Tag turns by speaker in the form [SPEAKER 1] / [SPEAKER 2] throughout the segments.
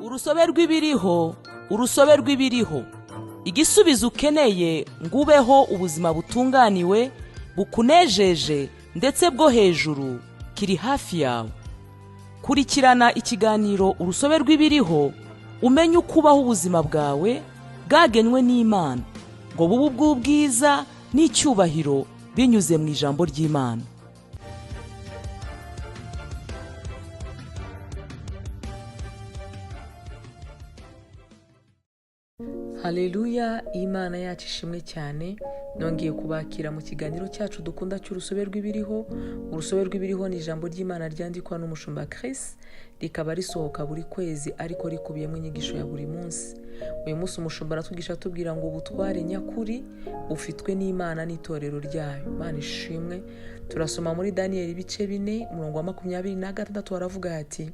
[SPEAKER 1] Urusobe rw'ibiriho, urusobe rw'ibiriho, igisubizo ukeneye ngo ubeho ubuzima butunganiwe, bukunejeje ndetse bwo hejuru, kiri hafi yawe. Kurikirana ikiganiro Urusobe rw'Ibiriho, umenye uko ubaho ubuzima bwawe bwagenwe n'Imana ngo bube ubw'ubwiza n'icyubahiro binyuze mu ijambo ry'Imana. Haleluya, Imana yacu ishimwe cyane. Nongeye kubakira mu kiganiro cyacu dukunda cy'Urusobe rw'Ibiriho. Urusobe rw'Ibiriho ni ijambo ry'Imana ryandikwa n'umushumba Chris, rikaba risohoka buri kwezi ariko rikubiyemo inyigisho ya buri munsi. Uyu munsi umushumba aratwigisha atubwira ngo ubutware nyakuri bufitwe n'Imana n'itorero ryayo. Imana ishimwe. Turasoma muri Daniyeli ibice 4, umurongo wa 26, haravuga ati: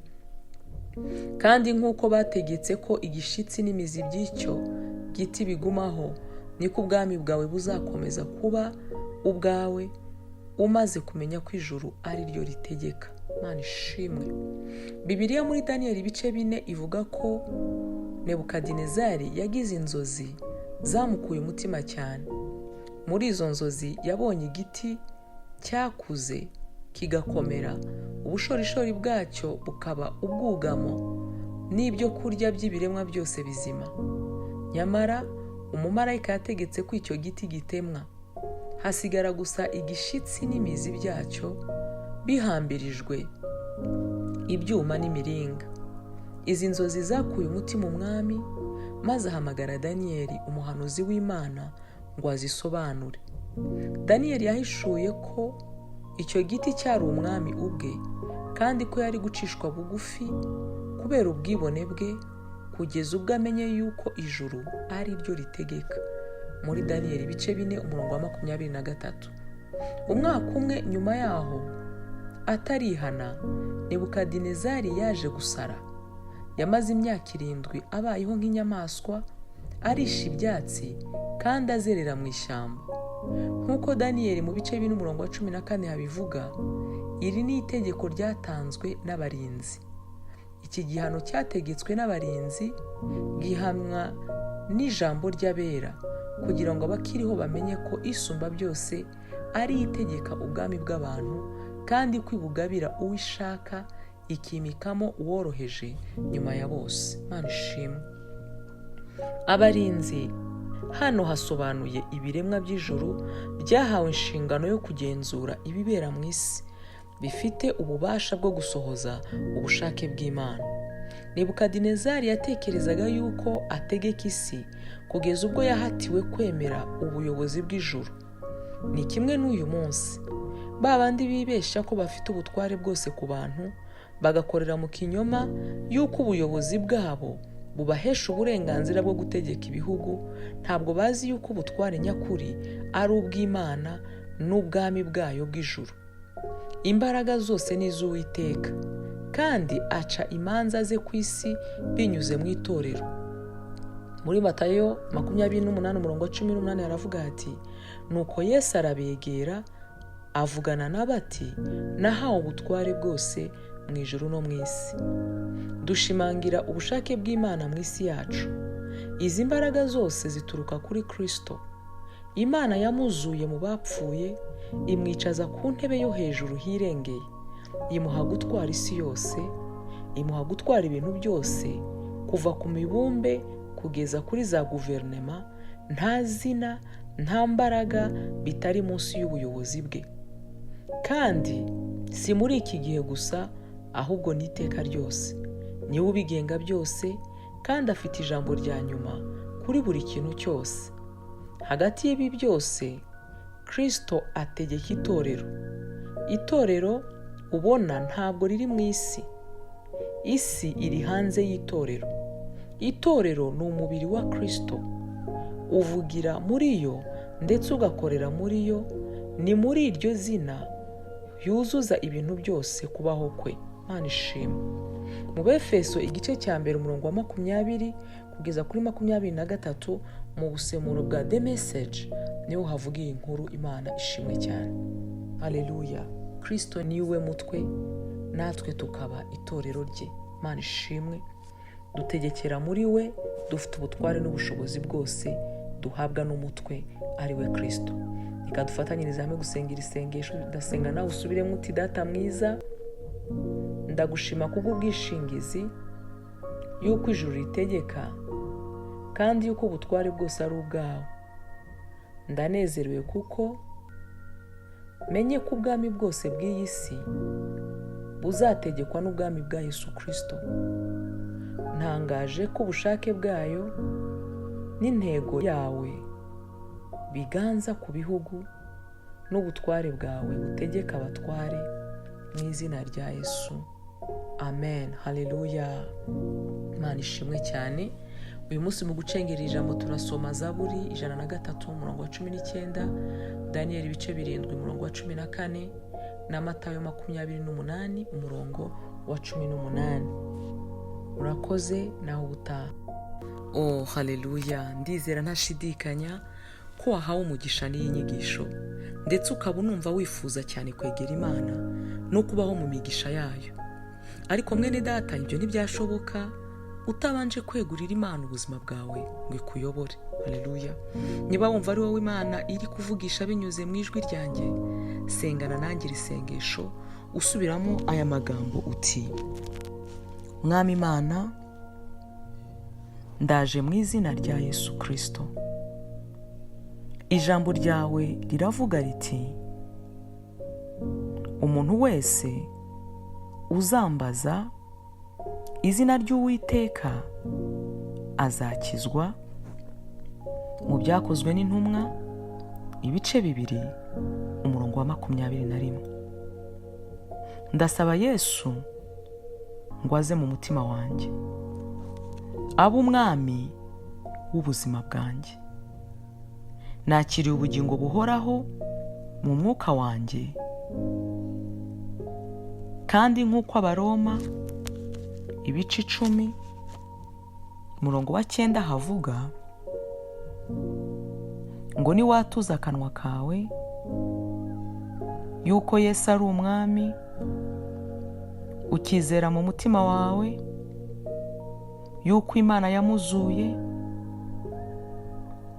[SPEAKER 1] kandi nk'uko bategetse ko igishitsi n'imizi by'icyo giti bigumaho, niko ubwami bwawe buzakomeza kuba ubwawe, umaze kumenya ko ijuru ari ryo ritegeka. Imana ishimwe. Bibiliya muri Daniyeli ibice 4 ivuga ko Nebukadinezari yagize inzozi zamukuye umutima cyane. Muri izo nzozi yabonye igiti cyakuze kigakomera, ubushorishori bwacyo bukaba ubwugamo n'ibyo kurya by'ibiremwa byose bizima. Nyamara umumarayika yategetse ko icyo giti gitemwa, hasigara gusa igishitsi n'imizi byacyo bihambirijwe ibyuma n'imiringa. Izi nzozi zakuye umutima umwami, maze ahamagara Daniyeli umuhanuzi w'Imana ngo azisobanure. Daniyeli yahishuye ko icyo giti cyari umwami ubwe, kandi ko yari gucishwa bugufi kubera ubwibone bwe, kugeza ubwo amenye yuko ijuru ari ryo ritegeka. Muri Daniyeli ibice 4, umurongo wa 23. Umwaka umwe nyuma yaho atarihana, Nebukadinezari yaje gusara. Yamaze imyaka 7 abayeho nk'inyamaswa, arisha ibyatsi kandi azerera mu ishyamba. Nk'uko Daniyeli mu bice 4 umurongo wa 14 habivuga, iri ni itegeko ryatanzwe n'abarinzi. Iki gihano cyategetswe n'abarinzi gihamwa n'ijambo ry'abera, kugira ngo abakiriho bamenye ko Isumba byose ari itegeka ubwami bw'abantu, kandi ko ibugabira uwo ishaka, ikimikamo uworoheje nyuma ya bose. Imana ishimwe. Abarinzi hano hasobanuye ibiremwa by'ijuru byahawe inshingano yo kugenzura ibibera mu isi, bifite ububasha bwo gusohoza ubushake bw'Imana. Nebukadinezari yatekerezaga yuko ategeka isi kugeza ubwo yahatiwe kwemera ubuyobozi bw'ijuru. Ni kimwe n'uyu munsi, ba bandi bibeshya ko bafite ubutware bwose ku bantu, bagakorera mu kinyoma y'uko ubuyobozi bwabo bubahesha uburenganzira bwo gutegeka ibihugu, ntabwo bazi yuko ubutware nyakuri ari ubw'Imana n'ubwami bwayo bw'ijuru. Imbaraga zose ni iz'Uwiteka, kandi aca imanza ze ku isi binyuze mu itorero. Muri Matayo 28 umurongo 18 haravuga ati: nuko Yesu arabegera avugana nabo ati, nahawe ubutware bwose mu ijuru no mu isi. Dushimangira ubushake bw'Imana mu isi yacu. Izi mbaraga zose zituruka kuri Kristo. Imana yamuzuye mu bapfuye, imwicaza ku ntebe yo hejuru hirengeye, imuha gutwara isi yose, imuha gutwara ibintu byose, kuva ku mibumbe kugeza kuri za guverinema. Nta zina, nta mbaraga bitari munsi y'ubuyobozi bwe. Kandi si muri iki gihe gusa, ahubwo n'iteka ryose. Niwe ubigenga byose, kandi afite ijambo rya nyuma kuri buri kintu cyose. Hagati y'ibi byose, Kristo ategeka itorero. Itorero ubona ntabwo riri mu isi. Isi iri hanze y'itorero. Itorero ni umubiri wa Kristo, uvugira muri yo ndetse ugakorera muri yo. Ni muri iryo zina yuzuza ibintu byose kubaho kwe. Imana ishimwe. Mu Befeso igice cya 1 umurongo wa 20 kugeza kuri 23, mu busemuro bwa The Message niho havuga iyi nkuru. Imana ishimwe cyane. Haleluya. Kristo niwe mutwe, natwe tukaba itorero rye. Imana ishimwe. Dutegekera muri we, dufite ubutware n'ubushobozi bwose duhabwa n'umutwe, ari we Kirisito. Reka dufatanyirize hamwe gusenga iri sengesho. Ndasenga, nawe usubiremo uti: "Data mwiza, ndagushima kubw'ubwishingizi y'uko ijuru ritegeka kandi y'uko ubutware bwose ari ubwawe. Ndanezerewe kuko menye ko ubwami bwose bw'iyi si buzategekwa n'ubwami bwa Yesu Kirisito. Ntangaje ko ubushake bwayo n'intego yawe biganza ku bihugu, n'ubutware bwawe butegeka abatware, mu izina rya Yesu, amen." Haleluya, Imana ishimwe cyane. Uyu munsi mu gucengera ijambo turasoma Zaburi 103 umurongo wa 19, Daniyeli ibice 7 umurongo wa 14, na Matayo 28 umurongo wa 18. Urakoze, nawe ubutaha. Oh, haleluya! Ndizera ntashidikanya ko wahawe umugisha n'iyi nyigisho, ndetse ukaba unumva wifuza cyane kwegera Imana no kubaho mu migisha yayo. Ariko mwene data, ibyo ntibyashoboka utabanje kwegurira Imana ubuzima bwawe ngo ikuyobore. Haleluya! Niba wumva ari wowe Imana iri kuvugisha binyuze mu ijwi ryanjye, sengana nanjye iri sengesho, usubiramo aya magambo uti: "Mwami Imana, ndaje mu izina rya Yesu Kirisito. Ijambo ryawe riravuga riti: 'Umuntu wese uzambaza izina ry'Uwiteka azakizwa.' Mu Byakozwe n'Intumwa ibice 2 umurongo wa 21. Ndasaba Yesu ngo aze mu mutima wanjye, abe umwami w'ubuzima bwanjye. Nakiriye ubugingo buhoraho mu mwuka wanjye, kandi nk'uko Abaroma ibice 10 umurongo wa 9 havuga ngo: 'Niwatuza akanwa kawe yuko Yesu ari umwami, ukizera mu mutima wawe yuko Imana yamuzuye,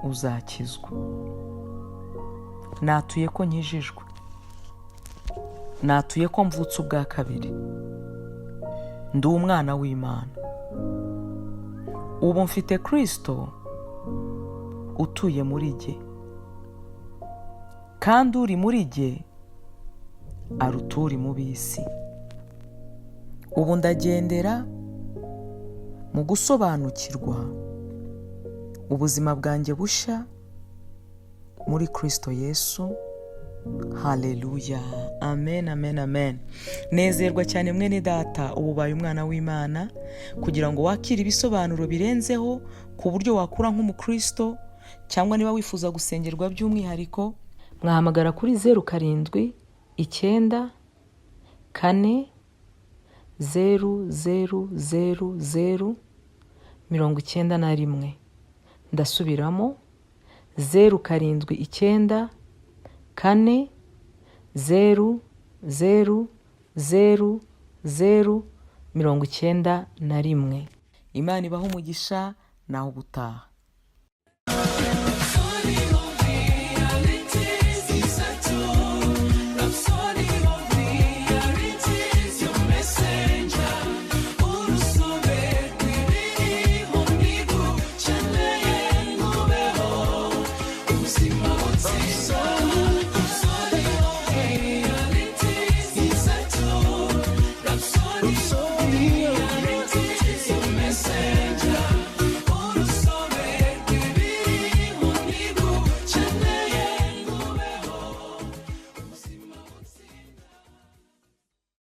[SPEAKER 1] uzakizwa.' Natuye ko nkijijwe, natuye ko mvutse ubwa kabiri, ndi umwana w'Imana. Ubu mfite Kirisito utuye muri jye, kandi uri muri jye aruta uri mu b'isi. Ubu ndagendera mu gusobanukirwa ubuzima bwanjye bushya muri Kirisito Yesu." Haleluya, amen, amen, amen. Nezerwa cyane mwene data, ubu ubaye umwana w'Imana. Kugira ngo wakire ibisobanuro birenzeho ku buryo wakura nk'umukristo, cyangwa niba wifuza gusengerwa by'umwihariko, mwahamagara kuri 0794 000 00 91. Ndasubiramo: 0794 000 00 91. Imana ibahe umugisha, nawe ubutaha.